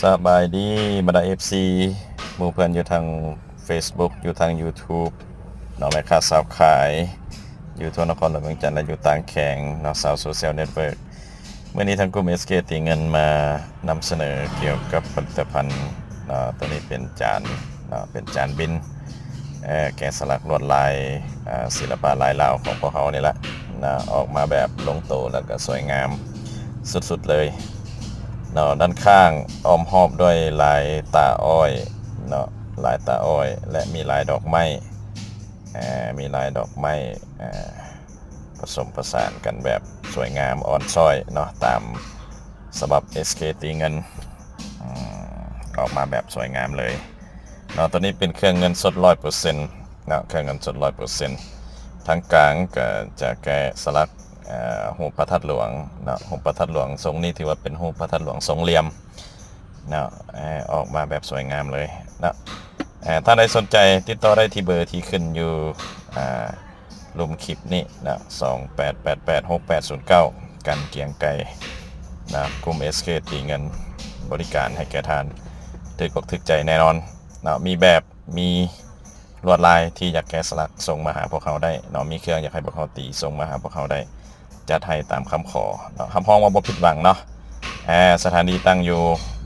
ສະບາຍດີບັນດາ ເອັຟຊີ ໝູ່ເພື່ອນຢູ່ທາງ Facebook ຢູ່ທາງ YouTube ເນາະ ແມ່ຄ້າຊາວຂາຍ ຢູ່ທົ່ວນະຄອນຫຼວງວຽງຈັນ ແລະ ຢູ່ຕ່າງແຂວງເນາະ ຊາວໂຊຊຽວເນັດເວີກ. ມື້ນີ້ທາງກຸ່ມ ເອສ ເຄ ຕີເງິນມານຳສະເໜີກ່ຽວກັບຜະລິດຕະພັນເນາະ ໂຕນີ້ເປັນຈານເນາະ ເປັນຈານບິນ ເອີ ແກະສະຫຼັກລວດລາຍ ເອີ ສິລະປະລາຍລາວຂອງພວກເຮົານີ້ລະເນາະ ອອກມາແບບລົງໂຕ ແລ້ວກໍສວຍງາມສຸດໆເລີຍເນາະ. ດ້ານຂ້າງອ້ອມຮອບດ້ວຍລາຍຕາອ້ອຍເນາະ ລາຍຕາອ້ອຍ ແລະ ມີລາຍດອກໄມ້ ເອີ ມີລາຍດອກໄມ້ ເອີ ປະສົມປະສານກັນແບບສວຍງາມອ່ອນຊ້ອຍເນາະ ຕາມສະບັບ ເອສ ເຄ ຕີເງິນ ອືມ ອອກມາແບບສວຍງາມເລີຍເນາະ. ໂຕນີ້ເປັນເຄື່ອງເງິນສົດຮ້ອຍເປີເຊັນເນາະ ເຄື່ອງເງິນສົດຮ້ອຍເປີເຊັນ. ທາງກາງກໍຈະແກະສະຫຼັກ ເອີ ຮູບພະທາດຫຼວງເນາະ ຮູບພະທາດຫຼວງ. ຊົງນີ້ຖືວ່າເປັນຮູບພະທາດຫຼວງຊົງຫຼ່ຽມເນາະ ເອີ ອອກມາແບບສວຍງາມເລີຍເນາະ. ເອີ ທ່ານໃດສົນໃຈຕິດຕໍ່ໄດ້ທີ່ເບີທີ່ຂຶ້ນຢູ່ ອ່າ ລຸ່ມຄລິບນີ້ເນາະ ສອງແປດແປດແປດຫົກແປດສູນເກົ້າ ກັນກຽງໄກເນາະ. ກຸ່ມ ເອສ ເຄ ຕີເງິນ ບໍລິການໃຫ້ແກ່ທ່ານຖືກອົກຖືກໃຈແນ່ນອນເນາະ. ມີແບບ ມີລວດລາຍທີ່ຢາກແກະສະຫຼັກ ສົ່ງມາຫາພວກເຮົາໄດ້ເນາະ ມີເຄື່ອງຢາກໃຫ້ພວກເຮົາຕີ ສົ່ງມາຫາພວກເຮົາໄດ້ ຈັດໃຫ້ຕາມຄຳຂໍເນາະ. ຮັບຮອງວ່າບໍ່ຜິດຫວັງເນາະ. ເອີ ສະຖານທີ່ຕັ້ງຢູ່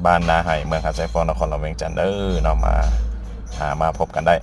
ບ້ານນາໄຫ ເມືອງຫາດຊາຍຟອງ ນະຄອນຫຼວງວຽງຈັນເດີເນາະ ມາຫາມາພົບກັນໄດ້